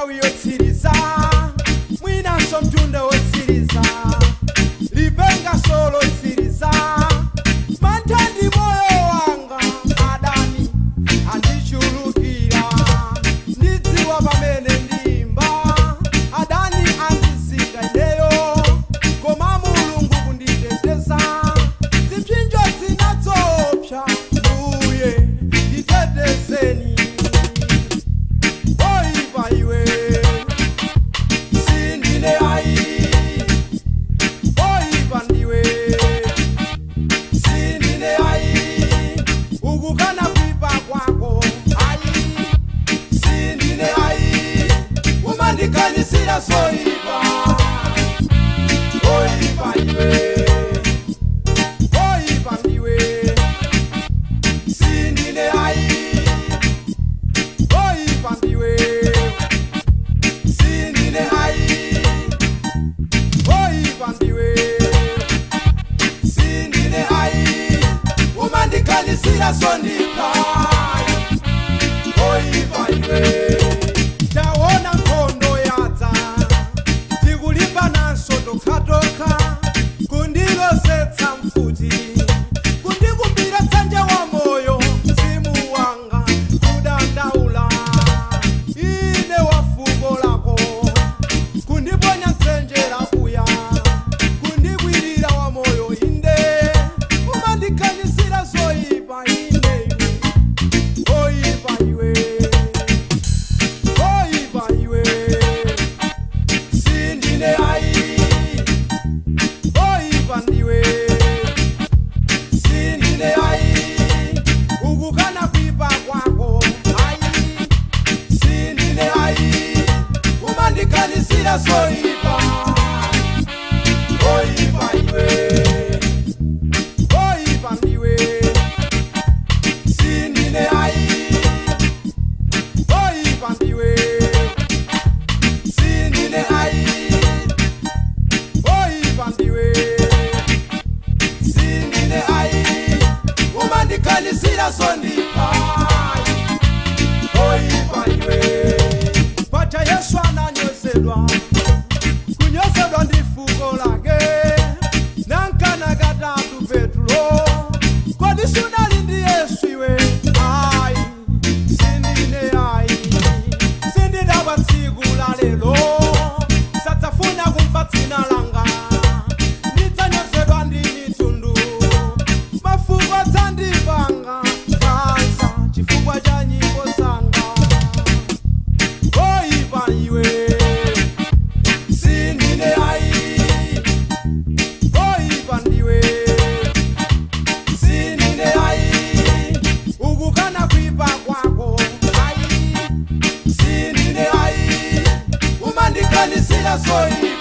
Nthawi yotsiriza, mwinanso mtunda wotsiriza, lipenga solotsiriza. Mantha ndi moyo wanga, adani andichulukira. Ndidziwa pamene ndimba adani andizika ineyo, koma Mulungu kunditeteza. Zipsinjo zinadzopsa, Mbuye nditetezeni. Oipa iwe, sindine ayi. Oipa ndiwe, sindine ayi. Ukukana kuipa kwako ayi, sindine ayi. Umandikanyisira zoipa. Oipa iwe, oipa ndiwe, sindine ayi. Oipa ndiwe, sindine ayi. Oipa ndiwe, sindine ayi. Umandikanyisira zondipa. Oipa iwe. Taona nkhondo yadza, tikulimbananso tokhatokha, kundilozetsa mfuti, kundikumbira tsanje wa moyo. Mzimu wanga kudandaula, ine wa fuko lako, kundiponya mtsenjera kuya, kundikwirira wa moyo. Inde umandikanyisira zoipa ine iwe. Oipa iwe, oipa iwe, sindine ayi. Oipa ndiwe, sindine ayi. Ukukana kuipa kwako ayi, sindine ayi. Umandikanyisira zoipa. Oipa iwe, oipa ndiwe, sindine ayi. Oipa ndiwe, sindine ayi. Oipa ndiwe, sindine ayi. Umandikanyisira zondipa. Oipa iwe. Paja Yesu ananyozedwa, kunyozedwa ndi fuko lake, nankana katatu. Petro, kodi sunali ndi Yesu iwe? Ayi, sindine ayi. Sindidabwa tsiku la lero sadzafuna kumva dzina langa. Ndidzanyozedwa ndi mitundu, mafuko adzandipanga nkhanza chifukwa cha nyimbo zanga. Oipa iwe, sindine ayi. Oipa ndiwe, sindine ayi. Ukukana kuipa kwako ayi, sindine ayi. Umandikanyisira zoipa.